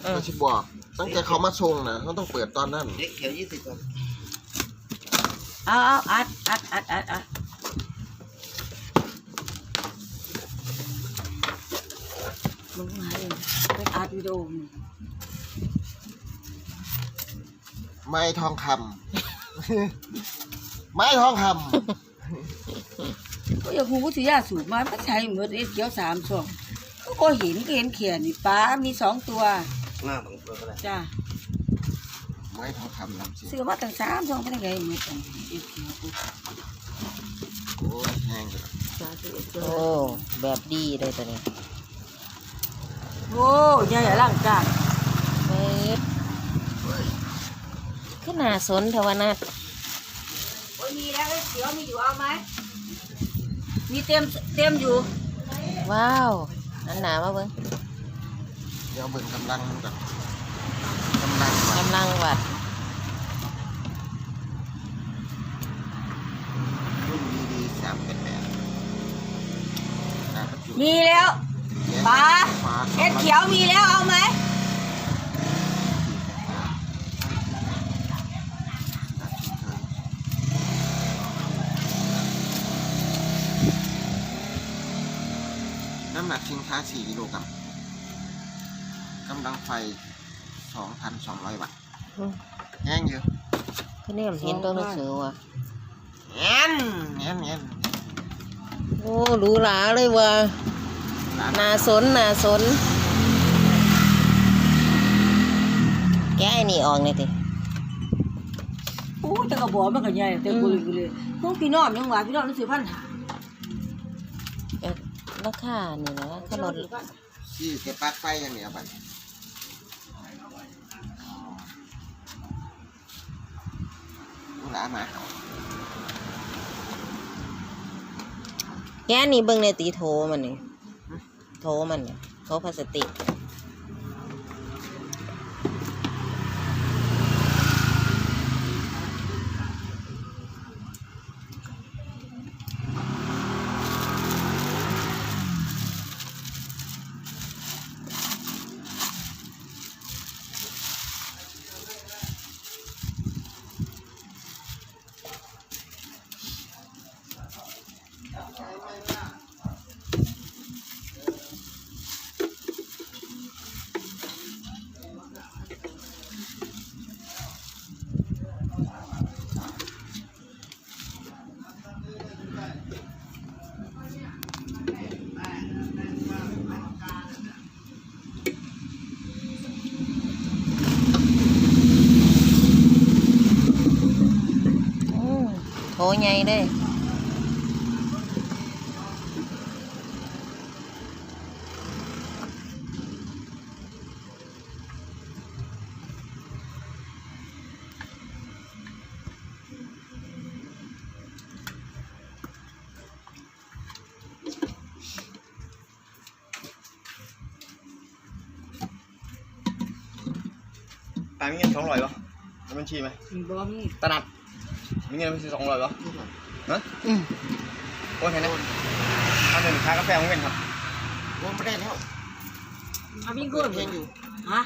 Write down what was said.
ເອີ ຂ້ອຍຊິບອກ ຕັ້ງແຕ່ເຂົາມາສົ່ງນະ ເຮົາຕ້ອງເປີດຕອນນັ້ນ. ເດັກຂຽວຍີ່ສິບ ເອົາ ເອົາ ອັດ ອັດ ອັດ ອັດ ອັດ ເບິ່ງຫາເອງ ໄປອັດວິດີໂອ ໄມ້ທອງຄຳ ໄມ້ທອງຄຳ. ກໍຢາກຮູ້ວ່າຊື້ຢາສູບມາ ມັນໃສ່ໝົດເດ ຂຽວສາມຊອງ ກໍບໍ່ເຫັນ ກໍເຫັນແຄ່ນີ້ ປາມີສອງຕົວ. ມາເບິ່ງຕົວກໍໄດ້ ຈ້າ ໄມ້ທອງຄຳນຳ ຊື້ມາຕັ້ງສາມຊອງ ໄປທາງໃດໝົດອັນນີ້ ຂຽວ. ໂອ້ຍ ແຮງເດີ ສາທຸ ໂອ້ ແບບດີເດ້ຕົວນີ້. ໂອ້ ໃຫຍ່ອະລັງການ ເອີ ຄືໜ້າສົນແທ້ວະນັດ. ໂອ້ຍ ມີແລ້ວ ເອີ ຂຽວມີຢູ່ ເອົາໄໝ? ມີເຕັມ ເຕັມຢູ່. ວ້າວ ຫັນໜ້າມາເບິ່ງ ດຽວເບິ່ງກຳລັງມັນກ່ອນ ກຳລັງວັດ ກຳລັງວັດ. ລຸ້ນດີໆ ສາມແປດແປດ ໜ້າປັດຈຸບັນ ມີແລ້ວ ປາ ເອັດຂຽວມີແລ້ວ ເອົາໄໝ? ນ້ຳໜັກສິນຄ້າສີ່ກິໂລກຣາມ ກຳລັງໄຟສອງພັນສອງຮ້ອຍວັດ. ອືມ ແຮງຢູ່ ຄືແນມເຫັນຕົວໜັງສືວ່າ ແໜ້ນ ແໜ້ນ ແໜ້ນ. ໂອ້ ຫຼູຫຼາເລີຍວ່າ ຫຼາ ໜ້າສົນ ໜ້າສົນ. ແກະໄອ້ນີ້ອອກແດ່ຕິ. ໂອ້ຍ ແຕ່ກະບອກມັນກະໃຫຍ່ ແຕ່ ອືມ ກູເລີຍ ຂອງພີ່ນ້ອງຍັງວ່າ ພີ່ນ້ອງມັນຊື້ພັນຫ້າ ເອີ ລາຄານີ້ລະ ລາຄາລົດ ຊື້ແຕ່ປລັກໄຟຢ່າງດຽວບັດນີ້. ແກະນີ້ເບິ່ງແດ່ຕິ ໂຖມັນນີ້ ໂຖມັນນີ້ ໂຖພລາສຕິກ. ໂອ້ ໂຖໃຫຍ່ເດ້. ຕາມີເງິນສອງຮ້ອຍບໍ່? ໃນບັນຊີໄໝ? ບໍ່ມີ. ຕານັດ ມີເງິນໃນບັນຊີສອງຮ້ອຍບໍ່? ຮະ? ອືມ ໂອນໃຫ້ແດ່. ໂອນ ເອົາເງິນຄ່າກາແຟຂອງເວັນຄັບ. ໂອນບໍ່ໄດ້ແລ້ວ. ເອົາມີເງິນ ເພິ່ນເຮັດຢູ່. ຮະ?